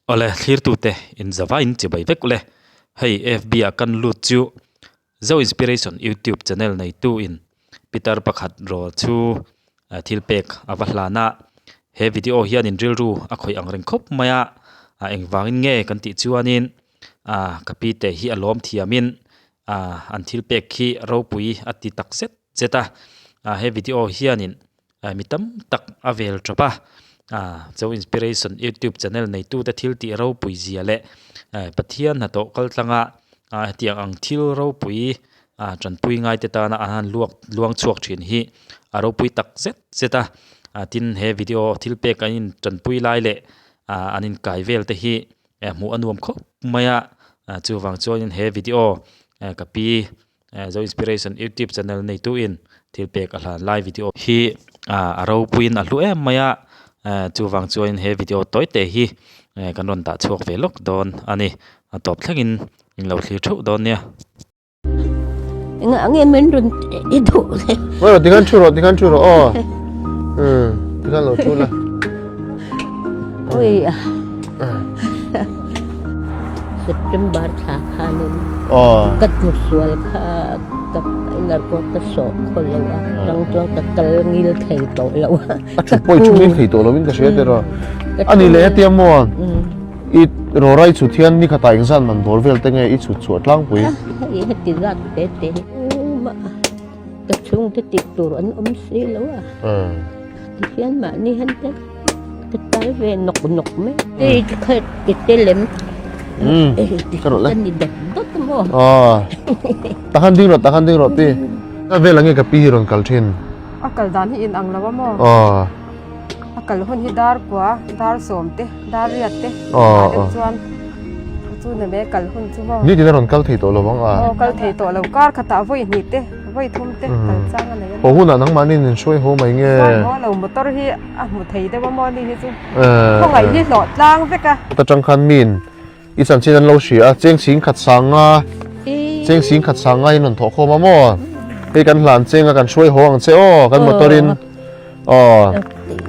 Awle thlirtute in zavain chibai vek ule. Hei FB ah kan lut chu Zo Inspiration YouTube channel neitu in Peter pakhat rawl chu thil pek a va hlan a. He video hian in rilru a khawih ang reng khawp mai a, engvangin nge kan tih chuanin ka pi te hi a lawm thiamin an thil pek hi ropui a ti tak zet zet a. He video hianin mi tam tak a vel tawp a, Zo Inspiration YouTube channel neitute thil tih ropui zia leh Pathian hnathawh kal tlanga hetiang ang thil ropui tanpui ngaite tana an han luak luang chhuak thin hi a ropui tak zet zet a, tin he video thil pek an in tanpui lai leh an inkai vel te hi hmuh a nuam khawp mai a, chuvang chuanin he video ka pi Zo Inspiration YouTube channel neitu in thil pek a hlan lai video hi a ropuiin a hlu em mai a, chuvang chuanin he video tawi te hi kan rawn dah chhuak ve lawk dawn a ni, a tawp thlengin in lo thlir theuh dawn nia. Engah nge min rawn i duh le? Rawh tikhan thu rawh tikhan thu rawh aw. Um tikhan lo thu la. Oi a. September thla khanin ka tlusual kha ka inar pawh ka sawh khaw lo a, tang chuan ka kal ngil thei tawh lo a. A thut pawh i thu ngil thei tawh lo in ka hria tiraw. A ni leh hetia maw i rawra i chhut hian ni khatah engzat man bawr vel te nge i chhut chhuah tlangpui? Hei heti zat te te hi ka chhungte tih tur an awm si lo a. Tihian mahni han te ka tal ve nawk nawk mai. Hei te kha i te lem. Ka rawh le. Ka ni dawt dawt maw. Aw. Takhan ding rawh takhan ding rawh pi. Ka vel ange ka pi hi rawn kal thin. A kal dan hi in ang lo a maw? Aw. A kal hun hi dar kua, dar sawm te, dar riat te. Aw. Deuh chuan chu na me kal hun chu maw. Ni tin a rawn kal thei tawh lo ang a. Aw kal thei tawh lo kar khatah vawi hnih te. Vawi thum te kal chang a nei a ni. Haw hunah nangmahni in hruai haw mai nge? Hruai haw lo motor hi a hmu thei deuh a maw ni hi chu. Khawngaih hi hlawh tlang vek a. Ta tang khan min i chanchin an lo hria a, cheng sing khat sang nga, cheng sing khat sang nga in rawn thawh khawm a maw? Hei kan hlan cheng a kan hruai haw ang che aw kan motor in aw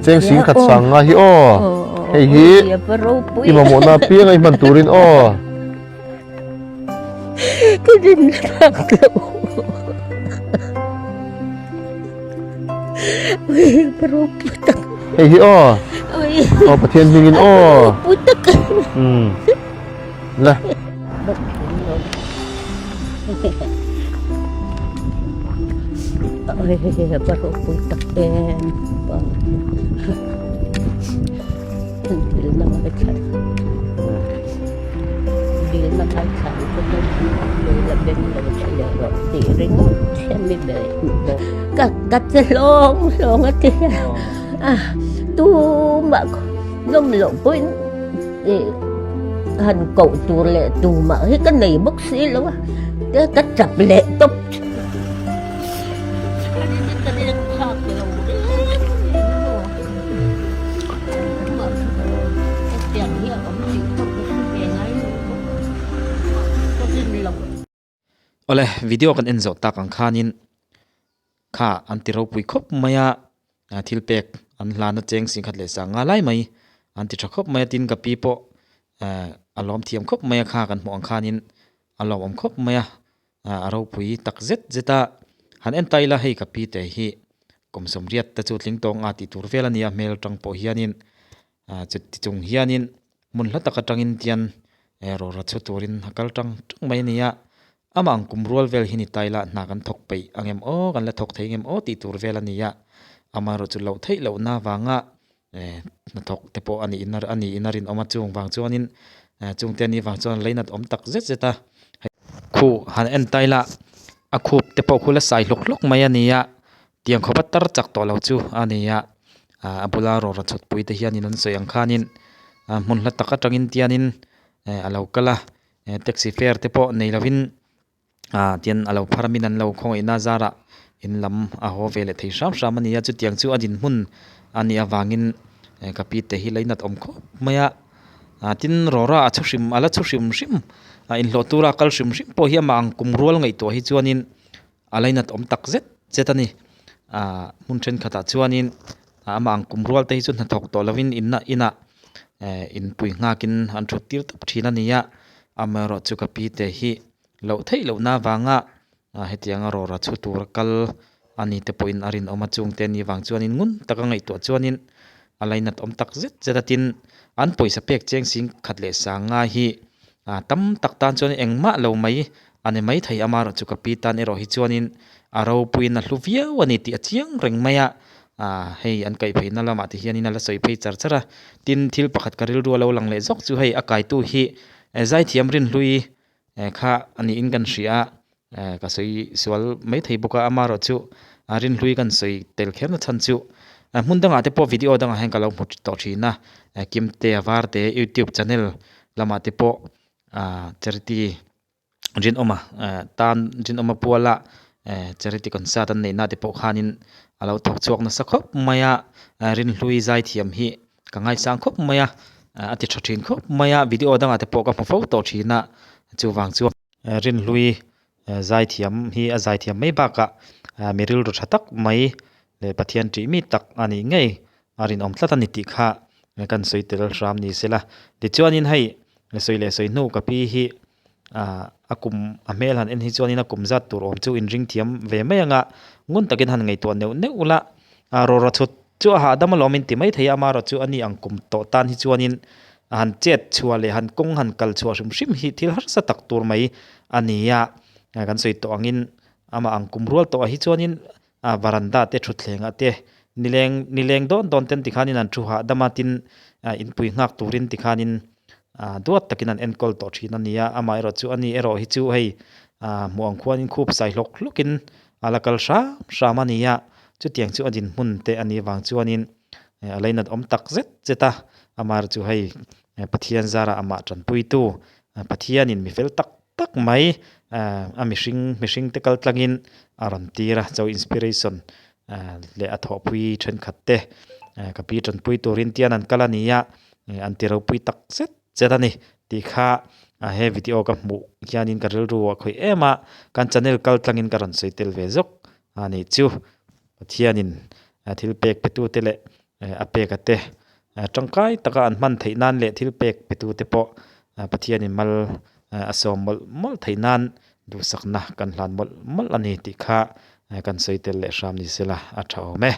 cheng sing khat sang nga hi aw hei hi i mamawhna apiang a i hman turin aw. Ka rin phak lo. Ui, ro putak. Hei hi aw. Ui. Aw Pathian hmingin aw. Putak. La. Ui, ro putak em. Dilna ngaithla Dilna ngaithla chu Leila beng lo che leh rawh tih ringawt hian mi be ka ka che hlawng hlawng a ti a tumah nawm loh pawhin ih han koh tur leh tumah hi ka nei bawk si lo a ka chap leh tawp. Awle video kan en zawh tak ang khanin kha an ti ropui khawp mai a thil pek an hlan a cheng sing khat leh sang nga lai mai an ti tha khawp mai a tin ka pi pawh a lawm thiam khawp mai a kha kan hmuh ang khanin a lawmawm khawp mai a. A ropui tak zet zet a, han en ta ila hei ka pi te hi kum sawmriat te chu tling tawng a tih tur vel a nia hmel atang pawh hianin chuti chung hianin hmun hla tak atangin tian rawra chhu turin a kal tang tang mai a ni a, amah ang kum rual vel hi ni ta ila hna kan thawk peih ang em aw kan la thawk thei ang em aw tih tur vel a ni a, amaherawh chu loh theih lohna avanga hnathawk te pawh a nih a niin a rinawm a chung vang chuanin chungte anih vang chuan lei nat awm tak zet zet a khuh han en ta ila a khup te pawh khu la sai hlawk hlawk mai a ni a tiang khawpa tar chak tawh lo chu a ni a a bula rawra chhut pui te hianin an sawi ang khanin hmun hla tak atangin tianin a lo kal a taxi fare te pawh nei lovin. Ah tian a lo phar min an lo khawngaihna zarah in lam a haw ve leh thei hram hram a ni a, chutiang chu a dinhmun a nih avangin ka pi te hi leinat awm khawp mai a, ah tin rawra a chhu hrim a la chhu hrim hrim a inhlawh tura a kal hrim hrim pawh hi amah ang kum rual ngaihtuah hi chuanin a leinat awm tak zet zet a ni, ah hmun thenkhatah chuanin amah ang kum rual te hi chu hnathawk tawh lovin inna inah. Inpui nghakin an thut tir tawp thin a ni a, amaherawhchu ka pi te hi loh theih lohna avanga hetianga rawra chhu tura kal a ni te pawhin a rinawm a, chungte ni vang chuanin ngun taka ngaihtuah chuanin a lainat awm tak zet zet a, tin an pawisa pek cheng sing khat leh sanga hi tam tak tan chuan engmah lo mai a ni maithei amaherawhchu ka pi tan erawh hi chuanin a ropuiin a hlu viau a ni tih a chiang reng mai a, hei an kaih pheihna lamah te hianin a la sawi phei char char a, tin thil pakhat ka rilru a lo lang leh zawk chu hei a kaitu hi zaithiam rinhlui kha a niin kan hria a, ka sawi sual maithei bawk a amaherawhchu rinhlui kan sawi tel kher na chhan chu hmun dangah te pawh video dangah hian ka lo hmu tawh thin a, Kimte a varte youtube channel lamah te pawh charity. Rinawma tan Rinawma puala charity concert an neihna te pawh khanin a lo thawk chhuak nasa khawp mai a, Rinhlui zaithiam hi ka ngaisang khawp mai a, a ti tha thin khawp mai a, video dangah te pawh ka hmu fo tawh thin a, chuvang chuan Rinhlui zaithiam hi a zaithiam mai bakah mi rilru tha tak mai leh Pathian tih mi tak a nih ngei a rinawm tlat a ni tih kha kan sawi tel hram ni sela. Tichuanin hei sawi leh sawi hnu ka pi hi a kum a hmel han en hi chuanin a kum zat tur awm chu inring thiam ve mai anga ngun takin han ngaihtuah neuh neuh ula rawra chhut chu a hahdam alawm in ti mai thei a amaherawh chu ani ang kum tawh tan hi chuanin han chet chhuah leh han kawng han kal chhuah hrim hrim hi thil harsa tak tur mai a ni a kan sawi tawh angin amah ang kum rual tawh ah hi chuanin a varanda te thutthleng ah te nileng nileng dawn dawn ten tikhanin an thu hahdam a tin inpui nghak turin tikhanin ah duat takin an enkawl tawh thin a ni a amaherawh chu ani erawh hi chu hei ah hmuh ang khuanin khup sai hlawk hlawkin a la kal hram hram a ni a chutiang chu a dinhmun te a nih vang chuanin a lainat awm tak zet zet a amaherawh chu hei Pathian zarah amah tanpuitu Pathianin mi fel tak tak mai a mihring mihring te kal tlangin a rawn tir a cho inspiration leh a thawhpui thenkhat te ka pi tanpui turin tian an kal a ni a an ti ropui tak zet zet a ni tih kha he video ka hmuh hianin ka rilru a khawih em a kan channel kal tlangin ka rawn sawi tel ve zawk a nih chu Pathianin thil pek pe tu te leh a pek a te tangkai taka an hman theih nan leh thil pek pe tu te pawh Pathianin mal a sawm mawlh mawlh theih nan duhsakna kan hlan mawlh mawlh a ni tih kha kan sawi tel leh hram ni sela a tha awm e.